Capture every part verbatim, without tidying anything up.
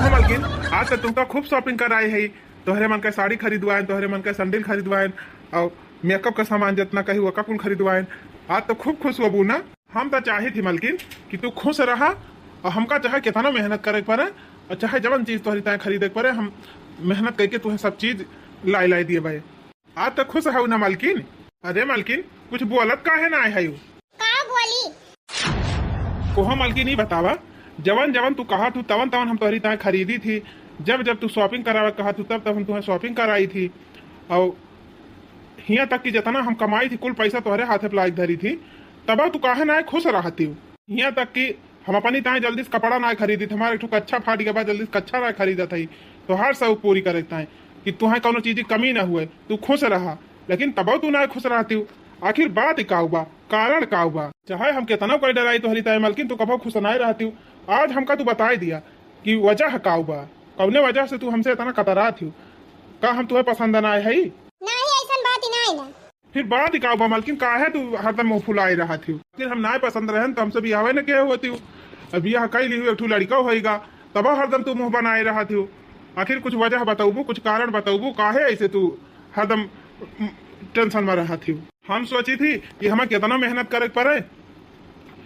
मलकिन, आज तो तुमका खूब shopping कराए है, तोहरे मन के साड़ी खरीदवाएन, तोहरे मन के sandal खरीदवाएन, और makeup का सामान जितना कही वो कुल खरीदवाएन। आज तो खूब खुश होबू ना? हम तो चाही थी मलकिन कि तू खुश रहा, और हमका चाहे कितना मेहनत करे के पड़े, और चाहे जवन चीज तोहरी ताए खरीदे के पड़े, हम मेहनत करके तुहे सब चीज लाई लाई दिए भाई। आज तो खुश हऊ ना मलकिन? अरे मलकिन, कुछ बोलत काहे ना आए हऊ? का बोली? कोहो मलकिन, ई बतावा, जवन जवन तू कहा थू तवन तवन हम तोहरी ताए खरीदी थी। जब जब तू shopping करावे कहा थू तब तब हम तुहे shopping कराई थी। और हियाँ तक कि जितना हम कमाई थी कुल पैसा तोहरे हाथे पे लाइक धरी थी, तब तू काहे ना खुश रहती हूँ? हियाँ तक कि हम अपनी ताए जल्दी से कपड़ा ना खरीदी थी, हमारे एक ठो कच्छा फाट गया बा, जल्दी से कच्छा ना खरीदत हई। तोहार शौक पूरी करे ताए कि तुहे कौनो चीज की कमी ना हुए, तू खुश रहा, लेकिन तबो तू ना खुश रहती हूँ। आखिर बात काऊ बा, कारण काऊ बा? चाहे हम कितना कोई डराई तोहरी ताए मलकिन, तू कबो खुश ना रहती हूँ। आज हमका तू बताई दिया कि वजह काऊ बा, कौने वजह से तू हमसे इतना कतरात हूँ। का हम तुहे पसंद ना आए हई? नहीं, ऐसन बात ही नहीं ना। फिर बात ही काऊ बा मलकिन, काहे तू हरदम मुँह फुलाए रहत हऊ? फिर हम नाय पसंद रहन तो हमसे बियाहवे न के होती हूँ। अब बियाह कई ली हूँ, एक ठो लड़का होइगा, तब हरदम तू मुँह बनाए रहत हऊ। आखिर कुछ वजह बतौबू, कुछ कारण बतौबू, काहे ऐसे तू हरदम, उम, tension में रहत हऊ? हम सोची थी कि हमें कितना मेहनत करे के पड़े,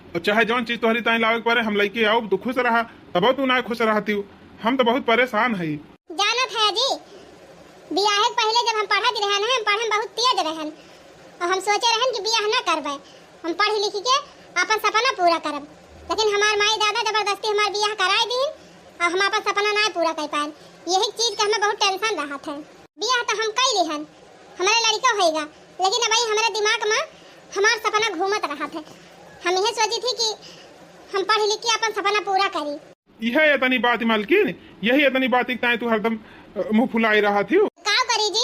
और चाहे जौन चीज तोहरी ताई लावे के पड़े, हम लइके आउब, तू खुश रहा, तब तू ना खुश रहती हऊ। हम तो बहुत परेशान हई। जानत है जी, बियाहे के पहिले जब हम पढ़त रहन, हम पढ़े में बहुत तेज रहन, और हम सोचे रहन कि बियाह ना करबे, हम पढ़ लिख के अपन सपना पूरा करब। लेकिन हमार माई दादा जबरदस्ती हमार बियाह कराए दीन, और हम अपन सपना ना पूरा कर पाएन। यही चीज का हमें बहुत tension रहत है। बियाह तो हम कई लिहन, हमारे लड़का होएगा, लेकिन अब हमारे दिमाग में हमार सपना घूमत रहत है। हम यह सोची थी कि हम पढ़ लिख के अपन सपना पूरा करी। यह इतनी बात मलकिन, यही इतनी बात एक ताए तू हरदम, अ, मुँह फुलाई रहत हऊ। का करी जी,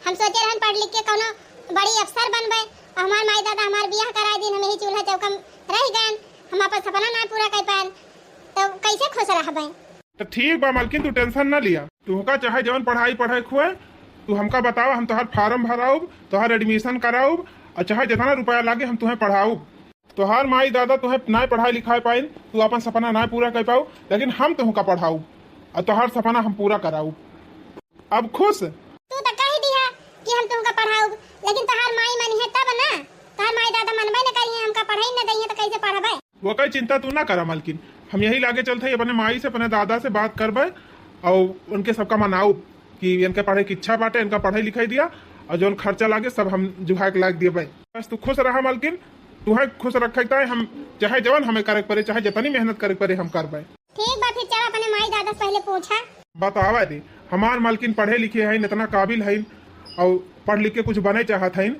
हम सोचे रहन पढ़ लिख के कौनो बड़ी अफसर बनबे, और हमार माई दादा हमार बियाह कराए दीन, हम यही चूल्हा चौका में रह गए, हम अपन सपना ना पूरा कर पाएन, तो कैसे खुश रहबे? तो ठीक बा मलकिन, तू tension ना लिया, तुहका चाहे जवन पढ़ाई पढ़े खुए, तू हमका बतावा, हम तोहार form भराउब, तोहार admission कराउब, और चाहे जितना रुपया लागे हम तुहे पढ़ाउब। तोहार माई दादा तुहे नाय पढ़ाई लिखाई पाइन, तू अपन सपना नाय पूरा कर पाऊ, लेकिन हम तुहका पढ़ाउब और तोहार सपना हम पूरा कराउब। अब खुश? तू तो कह दिया कि हम तुमका पढ़ाउब, लेकिन तोहार माई मनी है तब ना। तोहार माई दादा मनबे न करिए, हमका पढ़ाई न दइए तो कैसे पढ़बे? वो कई चिंता तू ना करा मलकिन, हम यही लागे चलते ही अपने माई से, अपने दादा से बात करबे और उनके सबका मनाउब कि इनके पढ़े की इच्छा बाटे, इनका पढ़ाई लिखाई दिया और जौन खर्चा लागे सब हम जुहा के लाग दिए। बस तू खुश रहा मलकिन, तुहे खुश रखे ताई हम चाहे जवन हमें करे के पड़े, चाहे जितनी मेहनत करे के पड़े हम करबे। ठीक बा, फिर चल अपने माई दादा से पहले पूछा। बतावा रे, हमार मलकिन पढ़े लिखे हईन, इतना काबिल हईन और पढ़ लिख के कुछ बने चाहत हईन,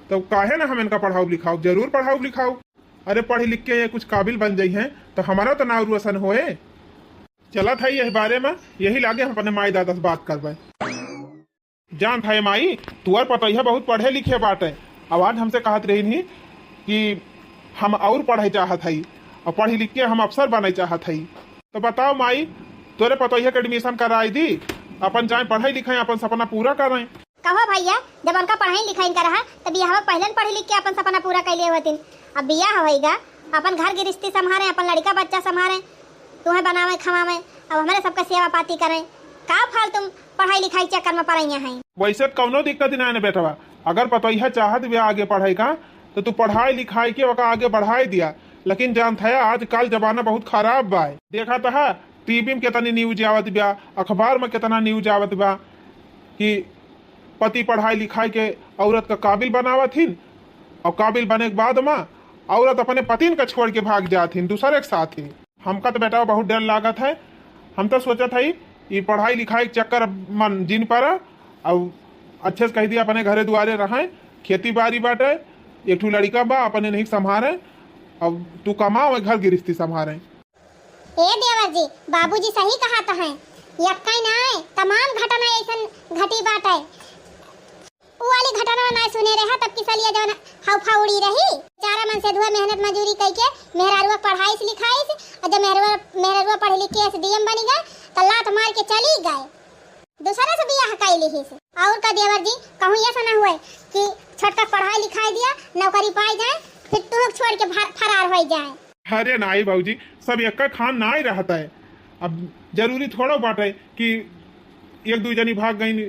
तो काहे ना हम इनका पढ़ाउब लिखाउब, जरूर पढ़ाउब लिखाउब। अरे पढ़ लिख के ये कुछ काबिल बन जाई हैं तो हमारा तो नाव रोशन होए। चलत है यही बारे में, यही लागे हम अपने माई दादा से बात करबे। जानत है माई, तुअर पतोहिया बहुत पढ़े लिखे बाटे। अब आज हमसे कहत रही नहीं कि हम और पढ़े चाहत हई और पढ़ लिख के हम अफसर बने चाहत हई। तो बताओ माई, तोरे पतोहिया के admission कराई दी, अपन जाए पढ़े लिखे, अपन सपना पूरा करें। कहो भैया, जब उनका पढ़ाई लिखाई का रहा, तब बियाह पहले न पढ़ लिख के अपन सपना पूरा कर लिए होतिन। अब बियाह होइगा, अपन घर गृहस्थी संभारे, अपन लड़का बच्चा संभारे, तुम्हें बनावे खवावे, अब हमारे सबका सेवा पाती करें। का फालतू पढ़ाई लिखाई चक्कर में पड़े हैं? वैसे कौनो दिक्कत ना है बेटवा, अगर पतोहिया चाहत भी आगे पढ़े का, तो तू पढ़ाई लिखाई के ओका आगे बढ़ाई दिया। लेकिन जानत है आजकल जमाना बहुत खराब बा। देखत है टीवी में कितनी news आवत बा, अखबार में कितना news आवत बा कि पति पढ़ाई लिखाई के औरत का काबिल बनावत हिन और काबिल बने के बाद में औरत अपने पतिन का छोड़ के भाग जात हिन दूसरे के साथ ही। हमका तो बेटा बहुत डर लागत है। हम तो सोचत है ये पढ़ाई लिखाई के चक्कर मन जिन पर और अच्छे से कह दिया अपने घरे दुआरे रहें, खेती बाड़ी बाटे, एक ठो लड़का बा अपने नहीं संभारे, अब तू कमाओ घर गृहस्थी संभारे। ए देवर जी, बाबूजी सही कहत हैं, यक्कई नाय, तमाम घटना ऐसन घटी बाटे। उ वाली घटना ना सुने रहा, तब की सलिया जवन हौफा उड़ी रही। चारा मन से धुआ मेहनत मजूरी कई के मेहरारुआ पढ़ाइस लिखाइस, और जब मेहरारुआ, मेहरारुआ पढ़ लिख के एसडीएम बनी गए, तो लात मार के चली गए, दूसरा से बियाह कई लिहिस। और का देवर जी, कहूँ ये ना हुए कि छोटका पढ़ाई लिखाई दिया, नौकरी पाई जाए, फिर तू छोड़ के फर-, फरार हो जाए। अरे नाई भौजी, सब एक खान नाई रहता है। अब जरूरी थोड़ो बाटे कि एक दुइ जनी भाग गईन,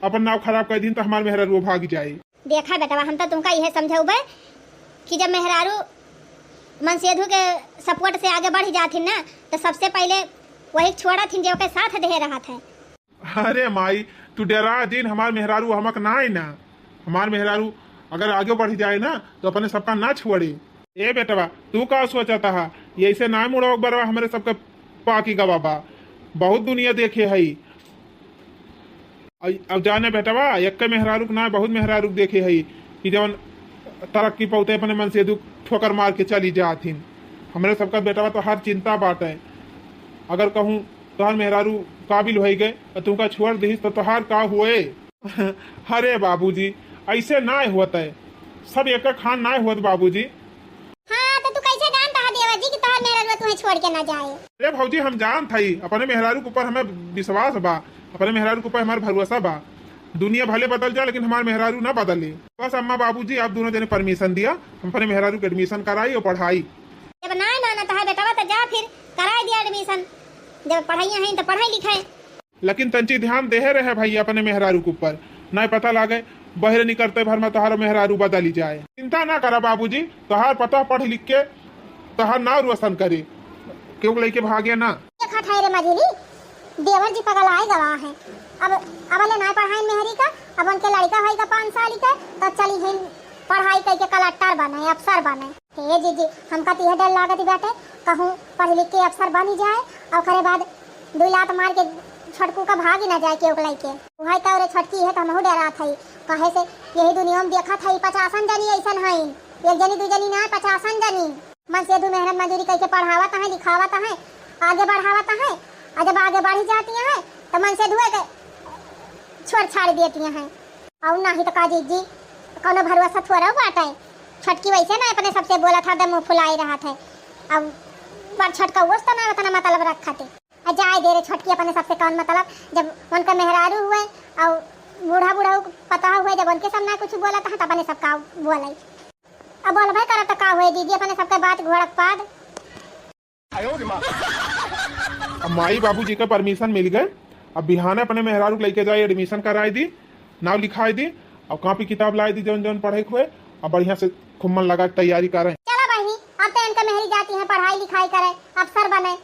अपन नाव खराब कर दीन, तो हमार मेहरारू भाग जाए। देखा बेटवा, हम तो तुमका इहे समझौबे कि जब मेहरारू मनसेधु के सपोर्ट से आगे बढ़ जाथिन ना, तो सबसे पहले वही छोड़त हिन, जे ओके साथ दे रहत है। अरे माई, तू डेरा जिन, हमार मेहरारू हमक ना आई ना। हमार मेहरारू अगर आगे बढ़ जाए ना, तो अपने सबका ना छोड़े। ए बेटवा, तू का सोचत हा? ये ऐसे ना मुड़ो, एक बार हमरे सबके पाकी गवा बा। बहुत दुनिया देखे हई। अब, अब जाने बेटवा, एक मेहरारू के ना, बहुत मेहरारू के देखे हई कि जवन तरक्की पौते अपने मनसेधु ठोकर मार के चली जात हिन। हमरे सबका बेटवा तोहार चिंता बाटे। अगर कहूँ तोहार मेहरारू काबिल होई गए और तुमका छोड़ दिहिस तो तोहार का हुए? अरे बाबूजी, ऐसे ना होत है, सब एक खान ना होत बाबूजी। हाँ, तो तू कैसे जानत हा देवर जी कि तोहार मेहरारू तुम्हें छोड़ के ना जाए? अरे भौजी, हम जानत हई, अपने मेहरारू के ऊपर हमें विश्वास बा, अपने मेहरारू के ऊपर हमार भरोसा बा। दुनिया भले बदल जा, लेकिन हमार मेहरारू ना बदले। बस अम्मा बाबूजी, आप दोनों जने परमिशन दिया, हम अपने मेहरारू के एडमिशन कराई और पढ़ाई। जब ना मानत है बेटवा, तो जा फिर कराई दिया एडमिशन। जब पढ़ाई है तो पढ़ाई लिखाई। लेकिन तंची ध्यान देहे रहे भाई अपने मेहरारू के ऊपर, नहीं पता लागे बहरे निकलते भर में तोहार मेहरारू बदली जाए। चिंता ना करा बाबूजी, तोहार पता पढ़ लिख के तोहार नाव रोशन करे, केहू लइके भागे ना। देखा था रे मझिली, देवर जी पगलाए गवा है। अब, अब ले ना पढ़ाई मेहरी का, अब उनके लड़का होई का पाँच साल के, तो चली हिन पढ़ाई करके कलेक्टर बने, अफसर बने। हे जीजी, हमका तो यह डर लागत बाटे, कहूँ पढ़ लिख के अफसर बनी जाए और ओकरे बाद दो लात मार के छोटकू का भागी ना जाए केहू लइके। वही तो रे छोटकी है तो हमहू डरात हई, कहे से यही दुनिया में देखत हई पचासन जनी ऐसन हईन, एक जनी दू जनी ना पचासन जनी। मनसेधु मेहनत मजूरी करके पढ़ावत है, लिखावत है, आगे बढ़ावत है, और जब आगे बढ़ी जाती है तो मनसेधु के छोड़ छाड़ देती है। और नाही तो का जीजी, कौनो भरोसा थोड़ा बाटे। छोटकी वैसे ना अपने सबसे बोलत हरदम मुँह फुलाई रहत है। अब बड़ छोटका वो तो ना उतना मतलब रखत है। आ जाए दे रे छोटकी, अपने सबसे कौन मतलब, जब उनका मेहरारू हुए और बूढ़ा बूढ़ा पता हुए, जब उनके सब ना कुछ बोलत है तो अपने सब का बोले। अब बोलबे करत तो का हुए दीदी, अपने सबके बात घोड़क पाद। अब माई बाबूजी के परमिशन मिल गए, अब बिहाने अपने मेहरारू के लइके जाए, एडमिशन कराए दी, नाव लिखाए दी, और कॉपी किताब लाए दी, जौन जौन पढ़े के हुए, और बढ़िया से खूब मन लगा के तैयारी करें। चला बहिनी, अब तो इनका मेहरी जाती है पढ़ाई लिखाई करे, अफसर बने,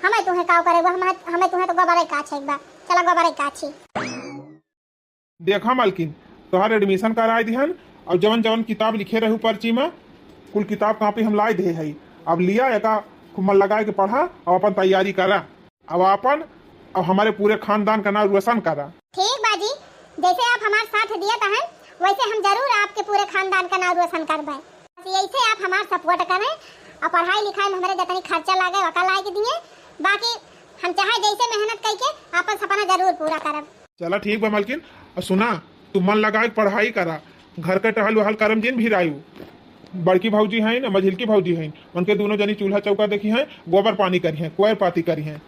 हमें तुम्हें काव करे, वो हमें, हमें तुम्हें तो गोबरे काछे एक बार, चला गोबरे काछी। देखा मलकिन, तोहार एडमिशन कराए दिहन, और जवन जवन किताब लिखे रहू पर्ची में, कुल किताब कॉपी हम लाए दे हई। अब लिया एका खूब मन लगाए के पढ़ा और अपन तैयारी करा। अब अपन और हमारे पूरे खानदान का नाम रोशन करा। ठीक बाजी, जैसे आप हमार साथ दिया तहन, वैसे हम जरूर आपके पूरे खानदान का नाम रोशन करबे। बस यही से आप हमार सपोर्ट करें और पढ़ाई लिखाई में हमारे जितनी खर्चा लागे वका लाए के दिए, बाकी हम चाहे जैसे मेहनत करके आपन सपना जरूर पूरा करब। चला ठीक बा मलकिन। और सुना, तू मन लगाए के पढ़ाई करा, घर के टहल वहल करम जिन भी रायू। बड़की भौजी हैं ना, मझिलकी भौजी हैं, उनके दोनों जनी चूल्हा चौका देखी हैं, गोबर पानी करी हैं, कोयर पाती करी हैं।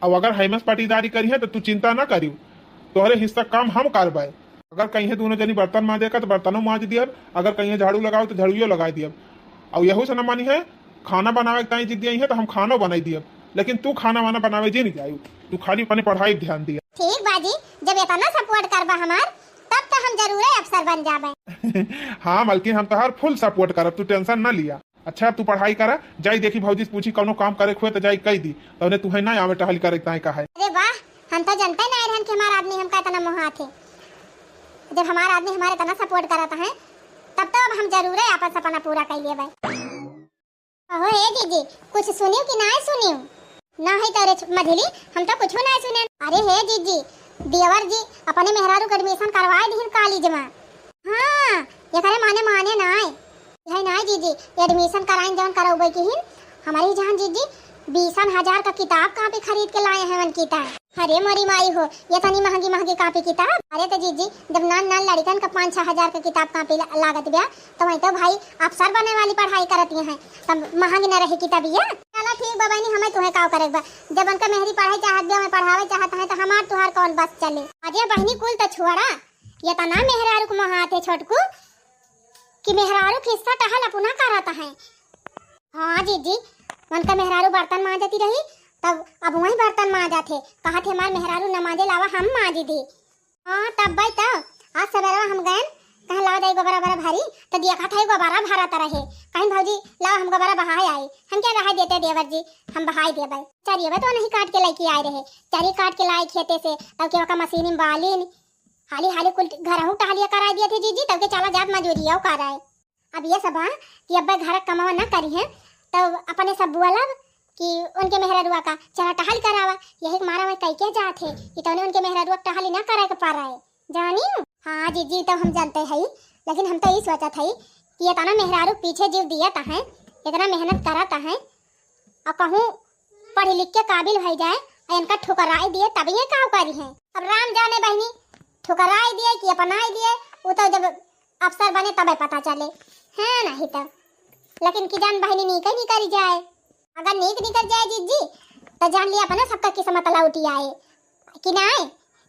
अब अगर हैमस पाटीदारी करी हैं तो तू चिंता ना करियो, तोहरे हिस्सा काम हम करबाए। अगर कहीं दोनों जनी बर्तन मांजे का तो बर्तनों मांज दियब, अगर कहीं झाड़ू लगाओ तो झाड़ुओ लगा दियब। और यहू से न मानी है, खाना बनावे के ताई जिद आई है तो हम खानो बनाई दियब, लेकिन तू खाना वाना बनावे जी नहीं जायू, तू खाली अपने पढ़ाई पे ध्यान दिया। ठीक बाजी, जब इतना सपोर्ट करबा हमार, तब तो हम जरूरे अफसर बन जाबे। हाँ मलकिन, हम तोहार फुल सपोर्ट करब, तू टेंशन ना लिया। अच्छा, अब तू पढ़ाई करा, जाई देखी भौजी से पूछी कौनो काम करे के हुए तो जाई कही दी, तौने तुहे ना आवे टहल करे ताई का है। अरे वाह, हम तो जनते ना रहन कि हमार आदमी हमका इतना मोहात है। जब हमार आदमी हमारे इतना सपोर्ट करत है, तब तो अब हम जरूरे आपन सपना पूरा कर लेबे। अहो हे जीजी, कुछ सुनियो कि नाय सुनियो? ना है तो रे छ-, मझिली, हम तो कुछ ना सुने। अरे हे जीजी, देवर जी अपने मेहरारू के एडमिशन करवाए दिहिन कॉलेज में। हाँ, एकरे माने माने नाय। है नाय जीजी, एडमिशन कराइन जौन करौबे किहिन, हमारी जान जीजी बीसन हजार का किताब कॉपी खरीद के लाए हैं वन की ताई। अरे मोरी माई हो, ये तनी महंगी महंगी कॉपी किताब। अरे तो जीजी, जब नान नान लड़िकन का पाँच छह हजार का किताब कॉपी ला-, लागत ब्या, तो वहीं तो भाई अफसर बने वाली पढ़ाई करती हैं, तब महंगी न रही किताबिया। चला ठीक बा बहनी, हमें तुहे काव करे बा, जब उनका मेहरी पढ़ाई चाहत ब्या, हमें पढ़ावे चाहत है, तो हमार तुहार कौन बस चले। अरे बहनी कुल तो छोड़ा, ये तना मेहरारू को मोहात है छोटकू, कि मेहरारू किस्सा टहल अपना करत है। हाँ जीजी, उनका मेहरारू बर्तन मांजती रही, तब अब वही बर्तन मांजत हे, कहत हे, "हमार मेहरारू न मांजे, लावा हम मांजी दी।" हाँ, तब भाई तब आज सवेरवा हम गएन, कहे, "लावा जाई गोबरा बरा भरी," तो देखत है गोबरा भरत रहे। कहीं, "भौजी, लावा हम गोबरा बहाए आई।" "हम क्या बहाए देते देवर जी, हम बहाए देबे।" चरियवा तो नहीं काट के लेके आए रहे, चरी काट के लाए खेते से, तब के ओका मशीन में बालिन, हाली हाली कुल घरहू टहलिया कराए दिए थे जीजी, तब के चला जात मजूरिया कराए। अब ये सब बा कि अब्बे घर कमावा ना करी है, तब अपने सब बोलब कि उनके मेहरारुआ का चला टहल करावा। यही के मारा मैं कह के जात है कि तौने उनके मेहरारुआ के टहली ना करे के पारा है, जानी? हाँ जीजी, तब हम जानते हैं, लेकिन हम तो यही सोचत है कि इतना मेहरारू पीछे जीव दिया ता है, इतना मेहनत करा ता है, और कहूँ पढ़ लिख के काबिल हो जाए और इनका ठुकराई दिए तब ये का करी है। अब राम जाने बहनी, ठुकराई दिए कि अपनाई दिए, वो तो जब अफसर बने तबे पता चले, है नहीं तो। लेकिन कि जान बहनी नीक ही निकल जाए, अगर नीक निकल जाए जीजी, तो जान लिया अपने सबका किस्मत लौटी आए कि नाय।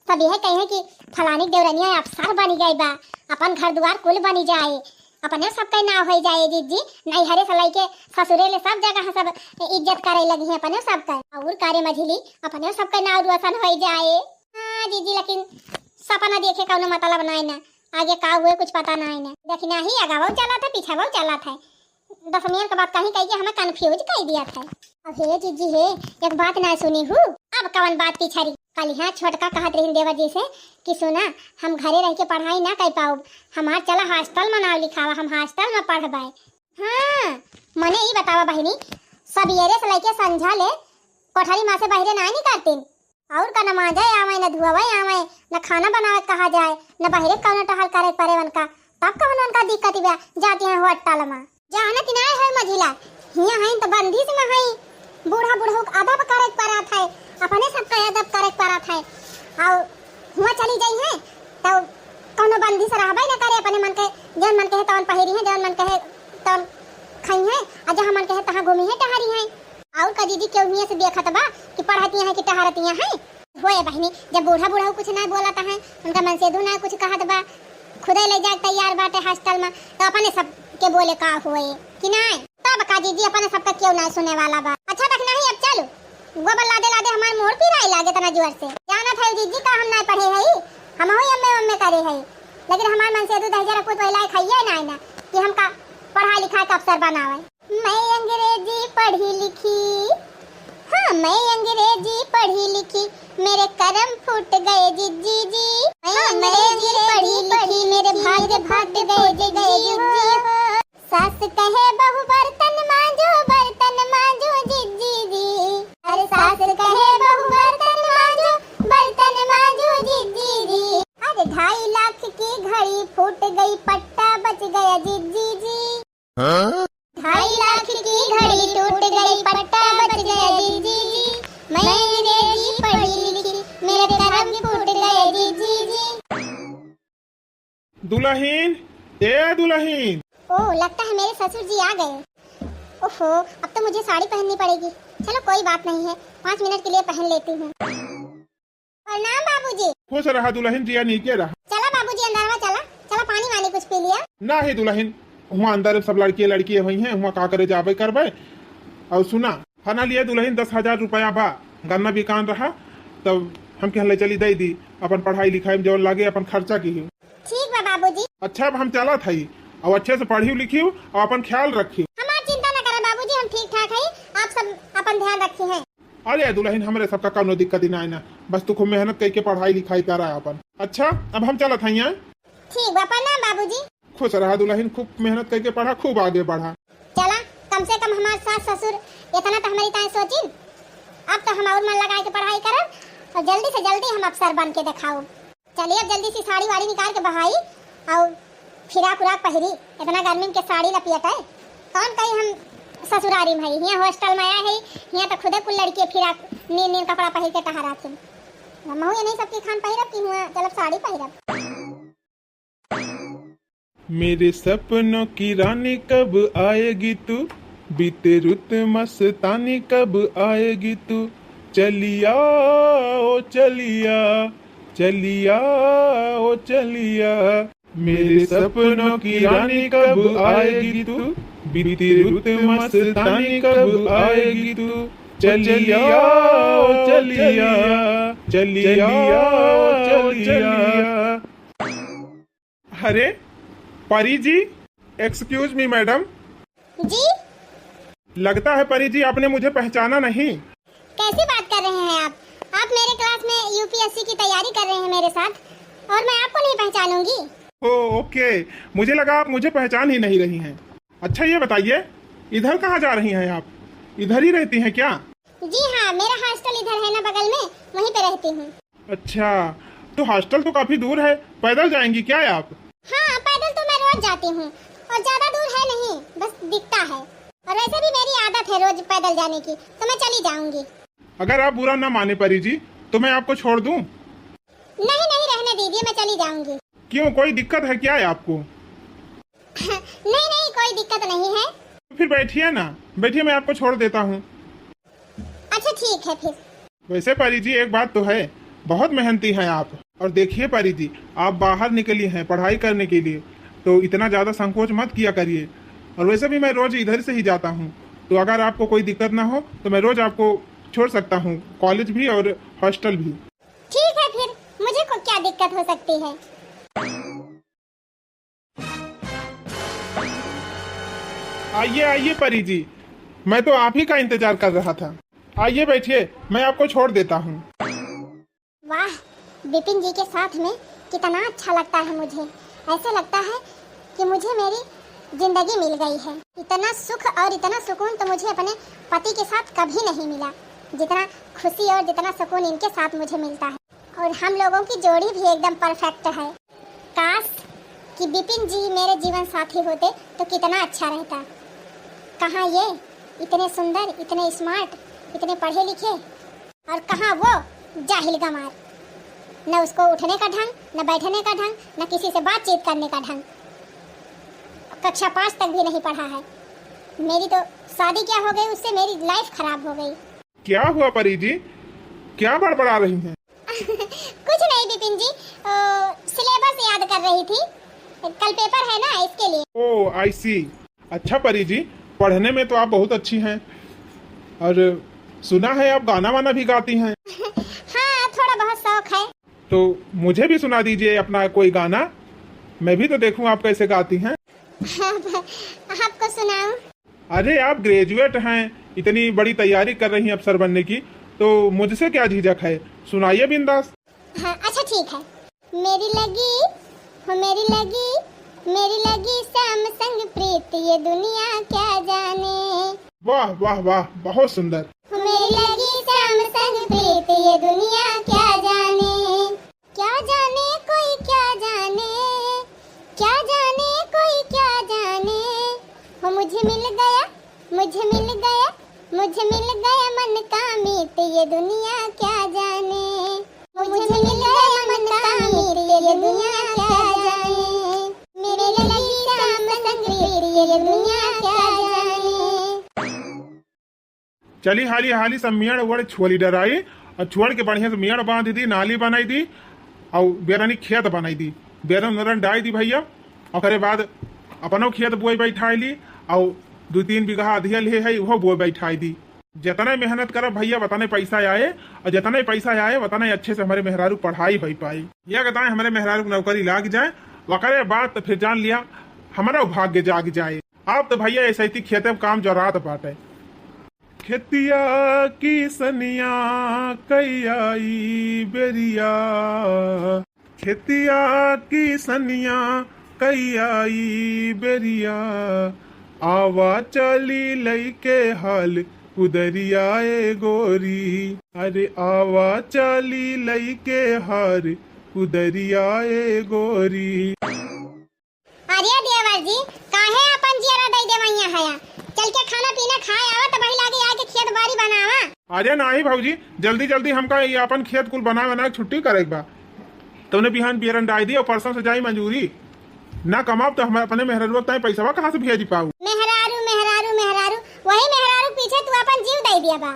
सब यह कहे कि फलानी देवरनिया अफसर बनी गई बा, अपन घर दुआर कुल बनी जाए, अपने सबका नाव हो जाए जीजी। नैहरे से लेके ससुरे ले सब जगह सब इज्जत करे लगी है अपने सबका। और कारे मझिली अपने सबका नाव रोशन हो जाए। हाँ जीजी, लेकिन सपना देखे कौनो मतलब नाय ना, आगे का हुए कुछ पता नाय ना। देखी नाही, आगावो चलत है, पीछावो चलत है। दसमियन के बात कहीं कही के हमें confuse कर दिया था। अब हे जीजी हे, एक बात ना सुनी हूँ। अब कवन बात पिछड़ी? कल यहाँ छोटका कहत रही देवर जी से कि सुना, हम घरे रह के पढ़ाई ना कर पाउब, हमार चला hostel में नाव लिखावा, हम hostel में पढ़बाए। हाँ, मने ई बतावा बहिनी, सबेरे से लेके संझा ले कोठरी में से बाहरे ना निकलतीन? और का, न मांजे आवे, न धुआवे आवे, न खाना बनावे कहा जाए, न बाहरे कौनो टहल करे परे उनका, तब कौन उनका दिक्कत बा, जाती हैं hostel में। जानत नाय है मझिला, हियां हैं तो बंदिश में हैं, बूढ़ा बुढ़ऊ के अदब करे के परत है, अपने सबका अदब करे के परत है। और हुआं चली जाई हैं तो कौनो बंदिश रहबे न करे, अपने मन के जौन मन कहे तौन पहिरी हैं, जौन मन कहे तौन खाई हैं, और जहाँ मन कहे तहाँ घूमी हैं टहरी हैं। और का दीदी, केहू हियां से देखत बा कि पढ़तिया हैं कि टहरतिया हैं? होए बहिनी, जब बूढ़ा बूढ़ा कुछ ना बोलत हैं, उनका मनसेधू ना कुछ कहत बा, खुदे ले जाए तैयार बाटे hostel में, तो अपने सब के बोले का होए कि नाय? तब का दीदी, अपने सब का केहू ना सुने वाला बा। अच्छा बहिनी, अब चलू, गोबर लादे लादे हमार मोर पिराए लागे तना जोर से। जानत है दीदी का हम ना पढ़े हई, हमहू एमए ओमए करे हई, लेकिन हमार मनसेधू दहिजरा पूत वही लायक हइये नाय ना कि हमका पढ़ा लिखा के अफसर बनावे। मैं अंग्रेजी पढ़ी लिखी, हाँ, मैं अंग्रेजी पढ़ी लिखी, मेरे करम फूट गए जिज्जी जी। मैं हाँ, मैं अंग्रेजी अंग्रेजी पढ़ी लिखी, पढ़ी मेरे लिखी, भाग्य मेरे फूट भाग्य गए फूट गए जिज्जी हो। जिज्जी हो। सास कहे बहू बर्तन मांजो, बर्तन मांजो जिज्जी जी। अरे सास कहे बहू बर्तन मांजो, बर्तन मांजो जिज्जी जी। अरे ढाई लाख की घड़ी फूट गई, पट्टा बच गया जिज्जी जी। हाँ? ढाई लाख की घड़ी टूट गई, पट्टा बच गया जिज्जी जी। मैं अंग्रेजी पढ़ी लिखी, मेरे करम फूट गए जिज्जी जी। दुलहिन, ए दुलहिन। ओह, लगता है मेरे ससुर जी आ गए। ओहो, अब तो मुझे साड़ी पहननी पड़ेगी। चलो कोई बात नहीं है, पाँच मिनट के लिए पहन लेती हूँ। प्रणाम बाबूजी। खुश रहा दुलहिन, जिया नीके रहा। चला बाबूजी, अंदरवा चला, चला पानी वानी कुछ पी लिया। नाही दुलहिन, हुआं अंदर सब लड़की लड़की हुई हैं, हुआं का करे जाबे करबे। और सुना, हना लिए दुलहिन दस हजार रुपया बा, गन्ना बिकान रहा, तब हम कहले चली दे दी, अपन पढ़ाई लिखाई में जौन लागे अपन खर्चा की। ठीक बा बाबूजी। अच्छा, अब हम चलत हई, और अच्छे से पढ़ियो लिखियो और अपन ख्याल रखियो। हमार चिंता न करा बाबूजी, हम ठीक ठाक हई, आप सब अपन ध्यान रखी हैं। अरे दुलहिन, हमरे सबका कौनो दिक्कत ही ना है ना, बस तू खूब मेहनत करके पढ़ाई लिखाई करा अपन। अच्छा, अब हम चलत हई, हैं? ठीक बा, प्रणाम बाबूजी। खुश रहा दुलहिन, खूब मेहनत करके पढ़ा, खूब आगे बढ़ा। चला, कम से कम हमार सास ससुर इतना तो हमारी ताईं सोचिन। अब तो हम और मन लगा के पढ़ाई करब और जल्दी से जल्दी हम अफसर बन के दिखाओ। चलिए, अब जल्दी से साड़ी वाड़ी निकाल के बहाई और फिराक उराक पहिरी। इतना गर्मी में के साड़ी लपियत है, कौन कही हम ससुरारी में है, हियां hostel में आया है, हियां तो खुदे कुल लड़की फिराक नीन नीन कपड़ा पहिर के टहरात हैं। हमहू ये नहीं सबकी खान पहिरब कि हुआं चलब साड़ी पहिरब। मेरे सपनों की रानी कब आएगी तू, बीते रुत मस्तानी कब आएगी तू, चलिया ओ चलिया, चलिया ओ चलिया। मेरे सपनों की रानी कब आएगी तू, बीती रुत मस्तानी कब आएगी तू, चलिया, चलिया, चलिया, चलिया। अरे परी जी, excuse me madam। जी? लगता है परी जी, आपने मुझे पहचाना नहीं। कैसी बात कर रहे हैं आप? आप मेरे क्लास में यूपीएससी की तैयारी कर रहे हैं मेरे साथ, और मैं आपको नहीं पहचानूंगी। ओ, ओके, मुझे लगा आप मुझे पहचान ही नहीं रही हैं। अच्छा ये बताइए, इधर कहाँ जा रही हैं आप? इधर ही रहती हैं क्या? जी हाँ, मेरा हॉस्टल इधर है ना बगल में, वहीं पे रहती हूँ। अच्छा, तो हॉस्टल तो काफी दूर है, पैदल जाएंगी क्या आप? हाँ, पैदल तो मैं रोज जाती हूँ और ज्यादा दूर है नहीं, बस दिखता है। और वैसे भी मेरी आदत है रोज पैदल जाने की, तो मैं चली जाऊंगी। अगर आप बुरा ना माने परी जी, तो मैं आपको छोड़ दूं? नहीं, नहीं, रहने दीजिए, मैं चली जाऊंगी। क्यों, कोई दिक्कत है क्या आपको? नहीं, नहीं, कोई दिक्कत नहीं है। फिर बैठिए ना, बैठिए, मैं आपको छोड़ देता हूँ। अच्छा, ठीक है फिर। वैसे परी जी, एक बात तो है, बहुत मेहनती हैं आप। और देखिए परी जी, आप बाहर निकली हैं पढ़ाई करने के लिए, तो इतना ज़्यादा संकोच मत किया करिए। और वैसे भी मैं रोज़ इधर से ही जाता हूँ, तो अगर आपको कोई दिक्कत ना हो तो मैं रोज़ आपको छोड़ सकता हूँ, कॉलेज भी और हॉस्टल भी। ठीक है फिर, मुझे को क्या दिक्कत हो सकती है? आइए, आइए परी जी, मैं तो आप ही का इंतजार कर रहा था। आइए बैठिए, मैं आपको छोड़ देता हूँ। वाह, विपिन जी के साथ में कितना अच्छा लगता है मुझे। ऐसा लगता है कि मुझे मेरी जिंदगी मिल गई है। इतना सुख और इतना सुकून तो मुझे अपने पति के साथ कभी नहीं मिला, जितना खुशी और जितना सुकून इनके साथ मुझे मिलता है। और हम लोगों की जोड़ी भी एकदम परफेक्ट है। काश कि विपिन जी मेरे जीवन साथी होते तो कितना अच्छा रहता। कहाँ ये इतने सुंदर, इतने स्मार्ट, इतने पढ़े लिखे, और कहाँ वो जाहिल गंवार। न उसको उठने का ढंग, न बैठने का ढंग, न किसी से बातचीत करने का ढंग। कक्षा पाँच तक भी नहीं पढ़ा है। मेरी तो शादी क्या हो गई, उससे मेरी लाइफ खराब हो गई। क्या हुआ परी जी, क्या बड़बड़ा रही हैं? कुछ नहीं विपिन जी, ओ, सिलेबस याद कर रही थी, कल पेपर है ना, इसके लिए। ओ, आई सी। अच्छा परी जी, पढ़ने में तो आप बहुत अच्छी हैं, और सुना है आप गाना वाना भी गाती हैं। हाँ, थोड़ा बहुत शौक है। तो मुझे भी सुना दीजिए अपना कोई गाना, मैं भी तो देखूं आप कैसे गाती हैं। आपको सुनाऊं? अरे, आप ग्रेजुएट हैं, इतनी बड़ी तैयारी कर रही हैं अफसर बनने की, तो मुझसे क्या झिझक है, सुनाइए बिंदास। हाँ, अच्छा ठीक है। मेरी लगी, हो मेरी लगी, मेरी लगी श्याम संग प्रीत, ये दुनिया क्या जाने। वाह, वाह, वाह, बहुत सुंदर। हो मेरी लगी श्याम संग प्रीत, ये दुनिया क्या जाने। क्या जाने कोई क्या जाने, क्या जाने कोई क्या जाने। हो मुझे मिल गया, मुझे मिल गया, मुझे मिल गया मन का मीत, ये दुनिया क्या जाने। मुझे मिल गया मन का मीत, ये दुनिया क्या जाने। मेरे लगी श्याम संग प्रीत, ये दुनिया क्या जाने। चली हाली हाली सब मेड़ वेड़ छोली डराई, और छोड़ के बढ़िया से मेड़ बांध दी, नाली बनाई दी, और बेरनी खेत बनाई दी, बेरन उरन डाई दी भैया। ओकरे बाद अपनो खेत बोए बैठाई ली, और दू तीन बीघा अधिया ले है, उहो बोए बैठाई दी। जितने मेहनत करब भैया, उतने पैसा आए, और जितने पैसा आए, उतने अच्छे से हमारे मेहरारू पढ़ाई होई पाई। या कहता है हमारे मेहरारू के नौकरी लाग जाए, ओकरे बाद तो फिर जान लिया हमारा भाग्य जाग जाए। आप तो भैया ऐसे ही खेते में काम जोरात बाटे। खेतिया की सनिया कई आई बेरिया, खेतिया की सनिया कई आई बेरिया, आवा चली लइके हाल कुदरिया ए गोरी, अरे आवा चली लइके हाल कुदरिया ए गोरी। अरे देवर जी, काहे अपन जियरा दई देवैया हया? चल के खाना पीना खाए आवा, तब वही लागे आके खेत बाड़ी बनावा। अरे नाही भौजी, जल्दी जल्दी हमका ये अपन खेत कुल बना बना के छुट्टी करे के बा। तउने बिहान बियरन डाई दी और परसों से जाई मजूरी। ना कमाब तो हम अपने मेहररुआ ताई पैसवा कहाँ से भेज पाऊ? मेहरारू, मेहरारू, मेहरारू, वही मेहरारू पीछे तू अपन जीव दई दिया बा,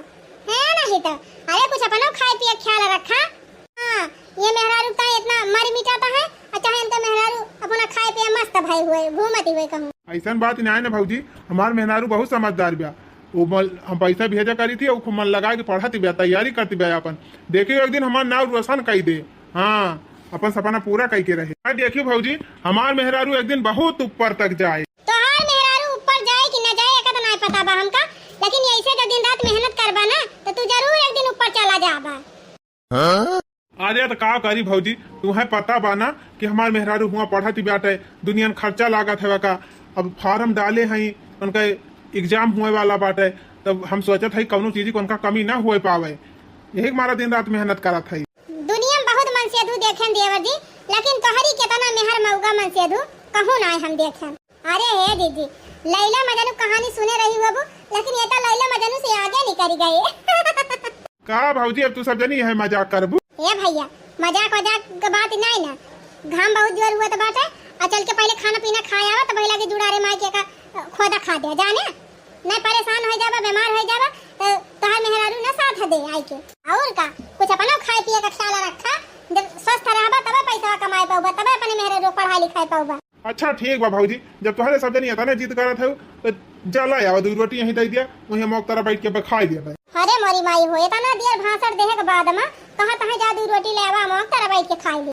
है नहीं तो? अरे कुछ अपनो खाए पिए ख्याल रखा। हाँ, ये मेहरारू का इतना मर मिटाता है, और चाहे इनका मेहरारू अपना खाए पिए मस्त भय हुए, घूमती हुए कहूँ। ऐसन बात नहीं है ना भौजी, हमार मेहरारू बहुत समझदार बा। वो मन, हम पैसा भेजा करी थी, वो खूब मन लगा के पढ़त बिया, तैयारी करत बिया अपन। देखियो एक दिन हमार नाव रोशन कई दे। हाँ, अपन सपना पूरा कई के रहे। हाँ, देखियो भौजी, हमार मेहरारू एक दिन बहुत ऊपर तक जाए। तोहार मेहरारू ऊपर जाए कि न जाए, एका तो नाय पता बा हमका, लेकिन ऐसे जो दिन रात मेहनत करबा ना, तो तू जरूर एक दिन ऊपर चला जाबा। अरे तो का करी भौजी, तुहें पता बा ना कि हमार मेहरारू हुआ पढ़त ही बाटे, दुनिया में खर्चा लागत है का। अब फार्म डाले हैं, उनका एग्जाम हुए वाला बाटे, तब हम सोचत है कौनो चीज को उनका कमी ना हुए पावे, यही मारा दिन रात मेहनत करत है। दुनिया में बहुत मनसेधू देखेन देवर जी, लेकिन तोहरी केतना मेहर मौगा मनसेधू कहूँ ना हम देखेन। अरे हे दीदी, लैला मजनू कहानी सुने रही होबू, लेकिन ये तो लैला मजनू से आगे निकल गए। का भौजी, अब तू सब जनी यह मजाक करबू? ए भैया, मजाक वजाक के बात नहीं ना, घाम बहुत जोर हुआ तो बाटे, और चल के पहले खाना पीना खाए आवा, तो पहले के जुड़ारे माई के का खोदा खा दे जाने, नहीं परेशान हो जाबा, बीमार हो जाबा, तो तोहर मेहरारू ना साथ दे आई के। और का, कुछ अपना खाए पिए का ख्याल रखा, जब स्वस्थ रहबा तबे पैसा कमाए पाऊबा, तबे अपने मेहरारू पढ़ाई लिखाए पाऊबा। अच्छा ठीक बा भौजी, जब तोहरे सब जनी इतना जिद करत हो तो चला आवा, दू रोटी यहीं दे दिया, वहीं मौक तरह बैठ के खाई दिया भाई। अरे मोरी माई हो, इतना देर भाषण देहे के बाद में कहा तहे जा दू रोटी ले आवा, मौक तरह बैठ के खाई ले।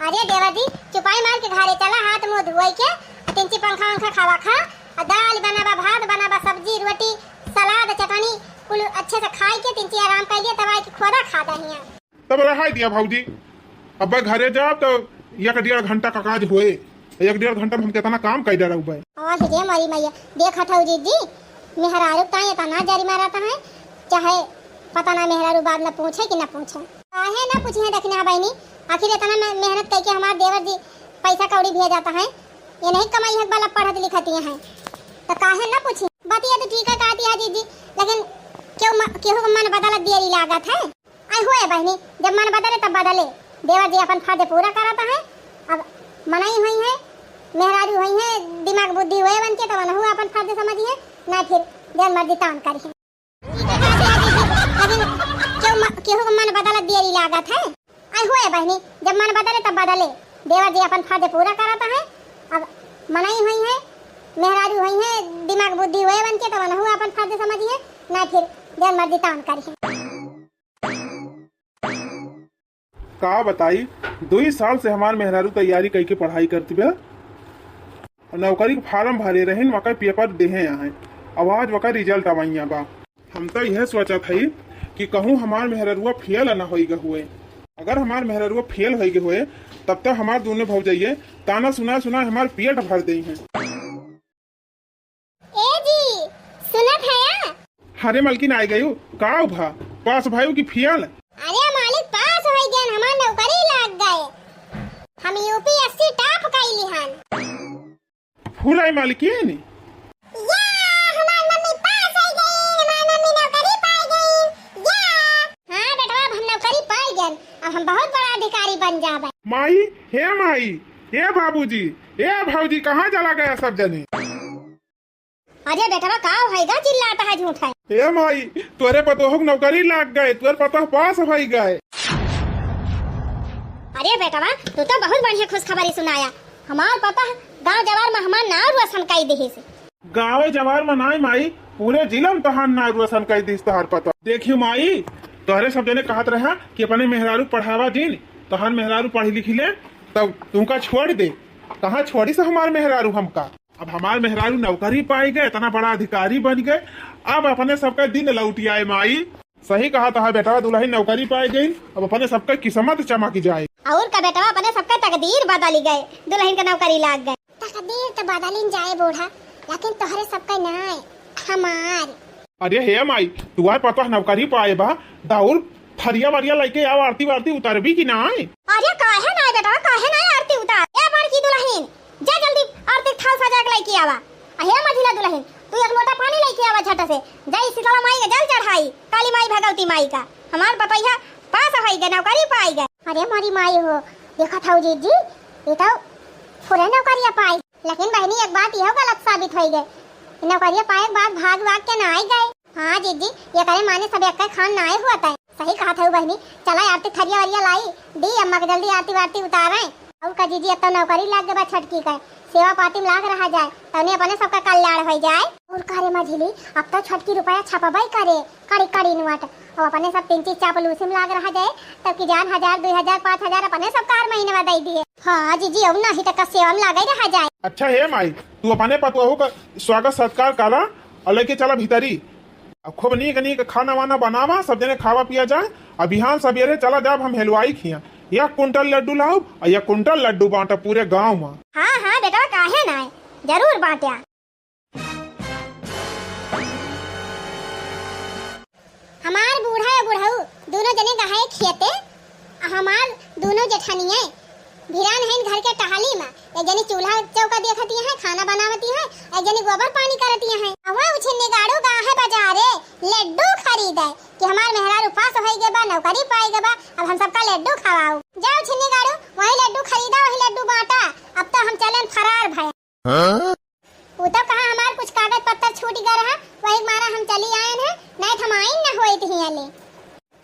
अरे देवर जी, चुपाई मार के घरे चला, हाथ मुंह धोए के, आ तिनची पंखा वंखा खावा खा, आ दाल बनाबा, भात बनाबा, सब्जी रोटी सलाद चटनी कुल अच्छे से खाए के तिनची आराम कर लिया, तब आए के खोदा खा दहिया। तब रहाई दिया भौजी, अब घरे जाब तो एक डेढ़ घंटा का काज होए, एक डेढ़ घंटा में हम कितना काम कर डरउबे। आह रे मोरी मैया, देखत हौ जीजी, मेहरारू ताई इतना जरी मारत है, चाहे पता ना मेहरारू बाद में पूछे कि ना पूछे। काहे ना पूछी है दखिना बहनी, आखिर इतना मे-, मेहनत करके हमार देवर जी पैसा कौड़ी भेजत है, ये नहीं कमाई है वाला पढ़त लिखत ही है, तो काहे ना पूछी? बतिया तो ठीक है कहती है जीजी, लेकिन क्यों म-, केहू के मन बदलत देरी लागत है? आई होए बहनी, जब मन बदले तब बदले। देवर जी अपन फर्ज पूरा करत है। अब मनई हुई है, मेहरारू हुई है, दिमाग बुद्धि हुए बन के, तब उनहु अपन फर्ज समझी है, ना फिर जौन मर्जी तौन करी है। लेकिन केहू म-, केहू के मन बदलत देरी लागत है। आई होए बहनी, जब मन बदले तब बदले। देवर जी अपन फर्ज पूरा करत है। अब मनई हुई है, मेहरारू हुई है, दिमाग बुद्धि हुए बन के, तब उनहु अपन फर्ज समझी है, ना फिर जौन मर्जी तौन करी है। का बताई, दुई साल से हमार मेहरारू तैयारी कइके पढ़ाई करत बा। नौकरी के फार्म भरे रहिन, वका पेपर देहे आहे। अब आज वका रिजल्ट आवइया बा। हम तो यह सोचत हई कि कहूँ हमार मेहररुआ फेल न होई ग हुए। अगर हमार मेहररुआ फेल होई ग हुए, तब तो हमार दोनों भौजइये ताना सुना सुना हमार पेट भर देई हैं। ए जी, सुनत हया? अरे मलकिन, आइ गयू। का भा, पास भयू कि फेल? अरे मालिक, पास होइ गयन, हमार नौकरी लाग गए। हम यूपीएससी टॉप कइली हन। फुलाई मालकिन। या, हमार मम्मी पास होइ गई, हमार मम्मी नौकरी पाइ गई। या। हाँ बेटवा, अब हम नौकरी पाइ गयन, अब हम बहुत बड़ा अधिकारी बन जाबे। माई, हे माई, ए बाबूजी, ए भौजी, कहाँ चला गया सब जने? अरे बेटवा, का होइगा, चिल्लात है झूठ है? ए माई, तोरे पतोह के नौकरी लाग गए, तोर पतोह पास होइ गए। अरे बेटवा, तू तो बहुत बढ़िया खुशखबरी सुनाया। हमार पतोह गाँव जवार में हमार नाव रोशन कई दिहिस। गाँव जवार में नाई माई, पूरे जिला में तोहार नाव रोशन कई दिहिस तोहार पतोह। देखियो माई, तोहरे सब जने कहत रहा कि अपने मेहरारू पढ़ावा जिन, तोहार मेहरारू पढ़ी लिखी ले, तब तुमका छोड़ दे। कहाँ छोड़ी से हमार मेहरारू हमका? अब हमार मेहरारू नौकरी पाइ गए, इतना बड़ा अधिकारी बन गए, अब अपने सबका दिन लौटि आए माई। सही कहत है बेटवा, दुलहिन नौकरी पाइ गई, अब अपने सबका किस्मत चमक जाए। और का बेटवा, अपने सबका तकदीर बदलि गए, दुलहिन का नौकरी लाग गए। तकदीर तो बदलिन जाए बूढ़ा, लेकिन तोहरे सबका नाय, हमार। अरे हे माई, तुहार पतोह नौकरी पाए बा, दौर थरिया वरिया लइके आव, आरती वारती उतारबी कि नाय? अरे काहे नाय बेटवा, काहे नाय आरती उतार? ए बड़की दुलहिन, जा जल्दी आरती थाल सजा के लइके आवा। आ हे मझिला दुलहिन, तू एक लोटा पानी लइके आवा झट से। जाई शीतला माई के जल चढ़ाई, काली माई भगवती माई का। हमार पतोहिया पास होइ गए, नौकरी पाइ गए। अरे मोरी माई हो, देखत हौ जीजी, ये तो पूरे नौकरिया पाइ। लेकिन बहिनी, एक बात यह गलत साबित होइ गए, नौकरिया पाए के बाद भाग वाग के ना आइ गए। हाँ जीजी, ये करे माने सब एक खान ना आए हुआ तय। सही कहत हौ बहिनी, चला आरती थरिया वरिया लाई, दी अम्मा के जल्दी आरती वारती उतारे। और का जीजी, अब तो नौकरी लाग गए बा छटकी का, सेवा पाती में लाग रहा जाए, तौने अपने सबका कल्याण होइ जाए। और का रे मझिली, अब तो छोटकी रुपया छपबई करे, कड़ी कड़ी नोट। अब अपने सब तीन चीज चापलूसी में लाग रहा जाए, तब की जान हजार, दुई हजार, पाँच हजार अपने सब कार महीने में दे दिए। हाँ जीजी, अब नहीं तो कस्सेवा में लागे रहा जाए। अच्छा हे माई, तू अपने पतोहू का स्वागत सत्कार करा और लेके चला भीतरी। अब खूब नीक नीक खाना वाना बनावा, सब जने खावा पिया जाए। अब बिहान सबेरे चला जाब हम हेलवाई खिया, एक कुंटल लड्डू लाउब और एक कुंटल लड्डू बांटा पूरे गाँव में। हाँ हाँ बेटा, काहे ना, जरूर बांट्या। हमार बूढ़ा या बुढ़ऊ दोनों जने गए खेते, आ हमार दोनों जेठनिये भिरान हैं घर के टहली में। एक जनी चूल्हा चौका देखती हैं, खाना बनावती हैं, एक जनी गोबर पानी करती हैं। आ वह उछिन्नी गाड़ू गा है बाजारे लड्डू खरीदे कि हमार मेहरारू पास होई गे बा, नौकरी पाई गे बा, अब हम सबका लड्डू खवाऊ। जा उछिन्नी गाड़ू, वही लड्डू खरीदा, वही लड्डू बांटा, अब तो हम चलन फरार भय। हाँ? उ तो कहा हमार कुछ कागज पत्तर छूट गए रहा, वही मारा हम चली आयन है, नहीं तो हम आइन न होइत हियाँ ले।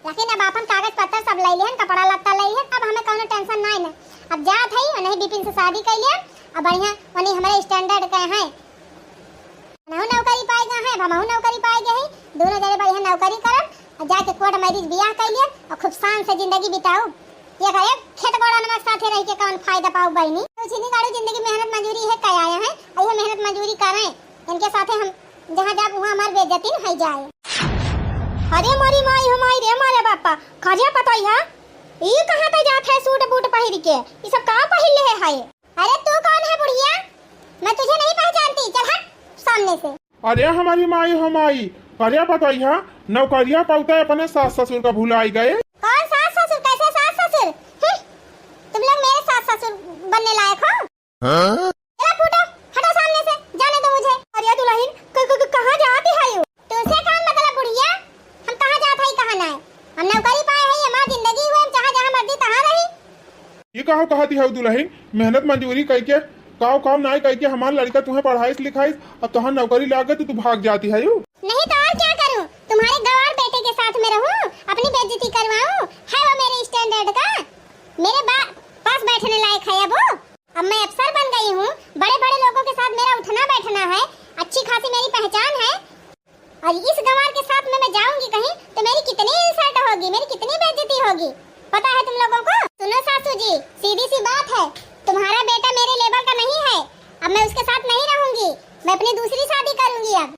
लेकिन अब आपन कागज पत्तर सब ले लिहन, कपड़ा लत्ता ले लिहन, अब हमें कौनो tension नहीं न। अब जात है, उन्हें बिपिन से शादी कर लिया, अब बढ़िया उन्हें हमारे standard के हैं, उन्हें नौकरी पाए गए हैं, अब हमहू नौकरी पाए गए हैं, दोनों जने बढ़िया नौकरी करब, और जाके court marriage बियाह कर लिया और खूब शान से जिंदगी बिताऊ। ये करे खेत गोड़ा नमक साथे रह के कौन फायदा पाऊ बहनी? तो उछिन्नी गाड़ू जिंदगी मेहनत मजूरी है कह आया है, और ये मेहनत मजूरी करें, इनके साथे हम जहाँ जाब वहाँ हमार बेइज्जती न होई जाए। अरे मोरी माई हो माई रे मोरे बापा, करिया पतोहिया, ई कहाँ तक जात है सूट बूट पहिर के? ई सब का पहिर ले है? अरे तू कौन है बुढ़िया? मैं तुझे नहीं पहचानती, चल हट सामने से। अरे हमारी माई हो माई, करिया पतोहिया नौकरिया पाउता अपने सास ससुर का भुलाई गए। कौन सास ससुर? कैसे सास ससुर? हम्म, तुम लोग मेरे सास ससुर बनने लायक हो? हाँ? चला फूटो, हटो सामने से, जाने दो मुझे। अरे दुल्हन, क-, क-, क-, कहाँ जाती है यू? तुमसे कौन मतलब बुढ़िया? हम कहाँ जात है, कहाँ ना है? हम नौकरी पाए हैं, हमार जिंदगी हुए, हम जहाँ जहाँ मर्जी तहाँ रही। ये कहा कहती है दुल्हन, मेहनत मजूरी कइके, काव काम नाई कइके हमार लड़का तुम्हें पढ़ाइस लिखाइस, अब तोहार नौकरी लाग गई तो तू भाग जाती है यू? नहीं तो और क्या करूँ, तुम्हारे गंवार बेटे के साथ में रहूँ, अपनी बेइज्जती करवाऊँ? है वो मेरे standard का? मेरे बा-, पास बैठने लायक है अब वो? अब मैं अफसर बन गई हूँ, बड़े बड़े लोगों के साथ मेरा उठना बैठना है, अच्छी खासी मेरी पहचान है। और इस गंवार के साथ में मैं जाऊंगी कहीं तो मेरी कितनी insult होगी, मेरी कितनी बेइज्जती होगी, पता है तुम लोगों को? सुनो सासू जी, सीधी सी बात है, तुम्हारा बेटा मेरे level का नहीं है, अब मैं उसके साथ नहीं रहूंगी, मैं अपनी दूसरी शादी करूंगी अब।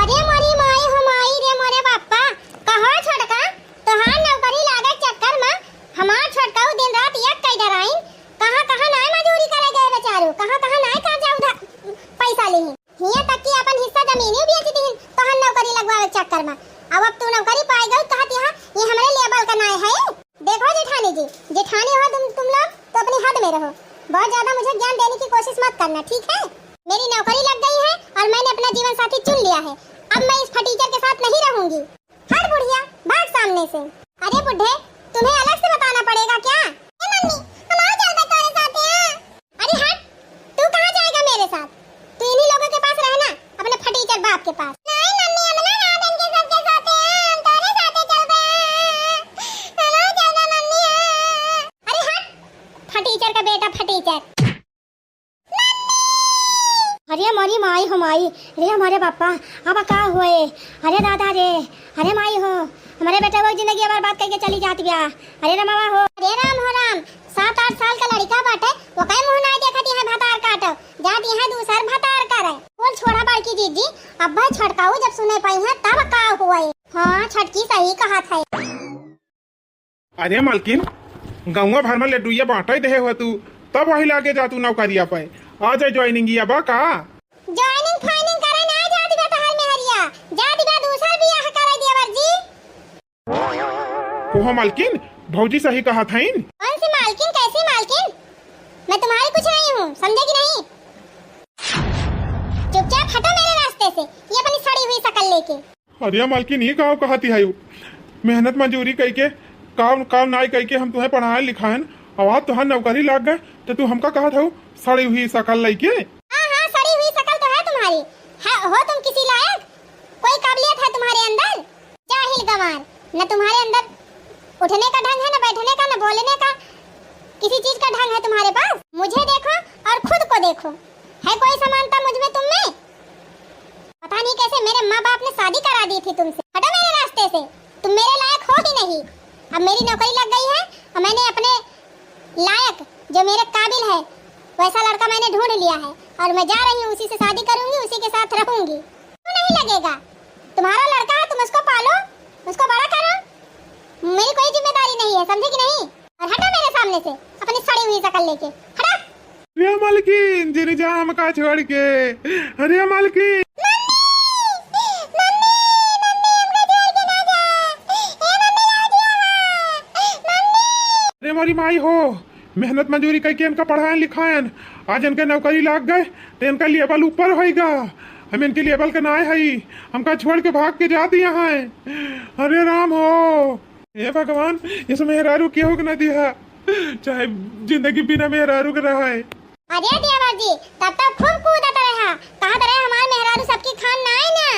अरे मोरी माई हो माई रे मोरे बापा, कहो छोटका, तोहार नौकरी लागे चक्कर में हमार छोटका दिन रात एक कई डराइन, कहाँ कहाँ नाय मजूरी करे गए बेचारू, कहाँ कहाँ नाय कर्जा उधार पैसा लिही। हियाँ तक कि अपन हिस्सा जमीन ही बेच दीन, तोहन नौकरी लगवावे के चक्कर में। अब, अब तू नौकरी पाए गई, कहत यहाँ ये हमरे level का नाय है। देखो जेठानी जी, जेठानी हो तुम, तुम लोग तो अपनी हद में रहो, बहुत ज्यादा मुझे ज्ञान देने की कोशिश मत करना, ठीक है? मेरी नौकरी लग गई है और मैंने अपना जीवन साथी चुन लिया है, अब मैं इस फटीचर के साथ नहीं रहूंगी। हट बुढ़िया, भाग सामने से। अरे बुढ़े, तुम्हें अलग से बताना पड़ेगा क्या? ए मम्मी, हम आ जाएगा तुम्हारे साथ यहाँ। अरे हट, तू कहाँ जाएगा मेरे साथ? तू इन्हीं लोगों के पास रहना, अपने फटीचर बाप के पास। नहीं मम्मी, हम ना रहब इनके सबके साथ यहाँ, हम तोरे साथ चलबे। हम आ जाएगा मम्मी, हाँ। अरे हट, फटीचर का बेटा, फटीचर। अरे मोरी माई हो माई, रे हमारे पापा, अब का होए? अरे दादा रे, अरे माई हो, हमारे बेटा वो जिंदगी बर्बाद करके चली जात बिया। अरे राम हो। अरे राम हो राम, सात आठ साल का लड़का बाटे, वो कई मुंह ना देखत यहाँ भतार काटो, जात यहाँ दूसर भतार करे। बोल छोड़ा बड़की जीजी, अब भाई छोटकाऊ जब सुने पाई है तब का होए? हाँ, छोटकी सही कहत है। अरे मालकिन, गौवा भर में लड्डुइया बांटै देहे हो तू, तब वही लागे जा तू नौकरिया पे। आ जाए joining इया बा का? Joining फाइनिंग करे ना जात बा तोहार मेहरिया, जात बा दूसर बियाह करे देवर जी। ओहो मालकिन, भौजी सही कहत हईन। कौन सी मालकिन, कैसी मालकिन? मैं तुम्हारी कुछ नहीं हूँ, समझे कि नहीं? चुपचाप हटो मेरे रास्ते से, ये अपनी सड़ी हुई शकल लेके। अरे मालकिन, ई का कहती है? मेहनत मजूरी कइके, काम, काम नाई कइके हम तुहें पढ़ाएन लिखाएन, अब आज तुहार नौकरी लाग गए, तो तू हमका कहत हऊ सड़ी हुई शकल लइके? हाँ, हाँ, सड़ी हुई शकल तो है तुम्हारी। है, हो तुम किसी लायक? कोई काबिलियत है तुम्हारे अंदर? जाहिल गंवार, न तुम्हारे अंदर उठने का ढंग है, न बैठने का, न बोलने का, किसी चीज का ढंग है तुम्हारे पास? मुझे देखो और खुद को देखो, है कोई समानता मुझ में तुम में? नहीं, कैसे मेरे माँ बाप ने शादी करा दी थी तुमसे? हटो मेरे रास्ते से, तुम मेरे लायक हो ही नहीं। अब मेरी नौकरी लग गई है और मैंने अपने लायक, जो मेरे काबिल है, वैसा लड़का मैंने ढूंढ लिया है और मैं जा रही हूँ, उसी से शादी करूंगी, उसी के साथ रहूंगी। क्यों नहीं लगेगा? तुम्हारा लड़का है, तुम उसको पालो, उसको बड़ा करो। मेरी कोई जिम्मेदारी नहीं है, समझे कि नहीं? और हटो मेरे सामने से अपनी सड़ी हुई शकल लेके, हटो। अरे मालकिन, जिन जा हमका छोड़ के। अरे मालकिन। मम्मी, मम्मी, मम्मी, हमका छोड़ के ना जा। ए मम्मी, लाओ दिया, मम्मी। अरे मोरी माई हो, मेहनत मजूरी कइके इनका पढ़ाएन लिखाएन, आज इनके नौकरी लाग गए तो इनका लेवल ऊपर होइगा। हम इनके लेवल के नाय हई, हमका छोड़ के भाग के जाती यहाँ। अरे राम हो, हे भगवान, इस मेहरारू केहू के ना दिहा, चाहे जिंदगी बिना मेहरारू के रहाए। अरे देवर जी, तब तो खूब कूदत रहा, कहत रहे हमार मेहरारू सबकी खान नाय ना।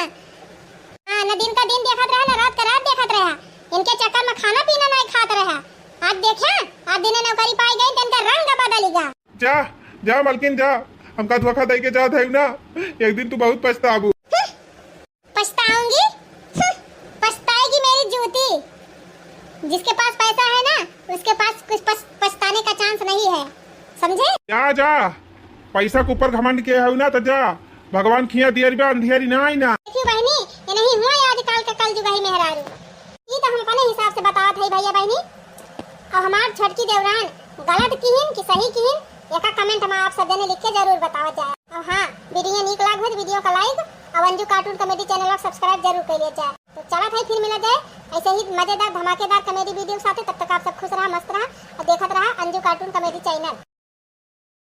हाँ, न दिन का दिन देखत रहा, न रात का रात देखत रहा। इनके चक्कर में खाना पीना नाय खात रहा। आज देखा, आज दिने नौकरी पाई गई, तो इनका रंग बदल गया। जा, जा मलकिन जा, हमका धोखा दे के जात है ना, एक दिन तू बहुत पछताबू। हम्म, पछताऊंगी? हम्म, पछताएगी मेरी जूती। जिसके पास पैसा है ना, उसके पास कुछ पछ-, पछताने का चांस नहीं है, समझे? जा, जा, पैसा के ऊपर घमंड के है ना, तो जा, भगवान खिया दियर बा, अंधियारी ना आई ना। देखियो बहिनी, ये नहीं हुआ, ये आजकल का कलजुग है मेहरारू। ई तो हम अपने हिसाब से बतावत है भैया बहिनी। अब हमार छोटकी देवरान गलत किहिन कि सही किहिन, एका comment में आप सब जने लिख के जरूर बतावत जाए। अब हाँ, video नीक लाग हो तो video का like और अंजू cartoon comedy channel का subscribe जरूर कर लिया जाए। तो चलत है, फिर मिला जाए ऐसे ही मजेदार धमाकेदार comedy video के साथे। तब तक आप सब खुश रहा, मस्त रहा और देखत रहा अंजू cartoon comedy channel।